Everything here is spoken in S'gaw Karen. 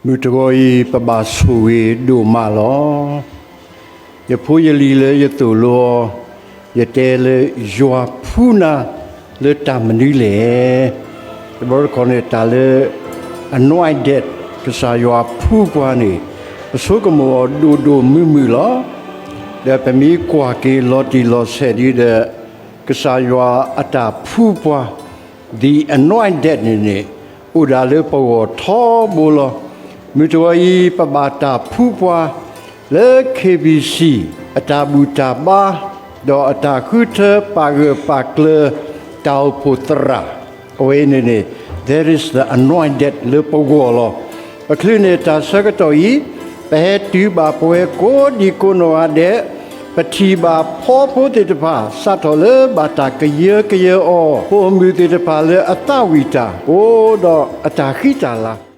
မုၢ်တဂီၤအံၤ ပဘၣ်ဆိၣ်ဂ့ၤဒိၣ်မးလီၤ. ယဖိယလံၤလၢယသိၣ်လိအီၤ, ယတဲလၢယွၤဖှူနၤလၢတၢ်မနုၤလဲၣ်. တဘျီတခီၣ်န့ၣ် တၢ်လၢ anointed ကစၢ်ယွၤဖှူပှၤန့ၣ် ပဆိကမိၣ်အီၤဒိၣ်ဒိၣ်မုၢ်မုၢ်လီၤ. ဒီးပမ့ၢ်ကွၢ်က့ၤလီၤတံၢ်လီၤဆဲးဒ်ဒီး ကစၢ်ယွၤအတၢ်ဖှူပှၤ the anointed န့ၣ်န့ၣ် အိၣ်ဒၣ်လၢပဂီၢ်ထီဘိလီၤ. မုၢ်တဂီၤအံၤ ပဘၣ်တၢ်ဖှူပှၤလၢ K B C အတၢ်ဘူၣ်တၢ်ဘါ ဒီးအတၢ်ဃုထၢပာ်ဂၢၢ်ပာ်ကျၢၤ တၢ်အိၣ်ဖှိၣ်သရၣ် အဝဲန့ၣ်န့ၣ် that is the anointed လၢပဂီၢ်လီၤ. ပချုးန့ၢ်တၢ်ဆၢကတီၢ်အံၤ ပဟဲတုၤဘၣ်ပဝဲကိးဒံကိးနီၢ်ဂၤဒဲး, ပထံၣ်ဘၣ်ဖီဖိသ့ၣ်တဖၣ် စးထီၣ်လၢဘၣ်တၢ်ကယၢကယၢအီၤ, ပိာ်မုၣ်သ့ၣ်တဖၣ်လၢအသးဝံၣ်တၢ် အိၣ်ဒီးအတၢ်ဃံတၢ်လၤ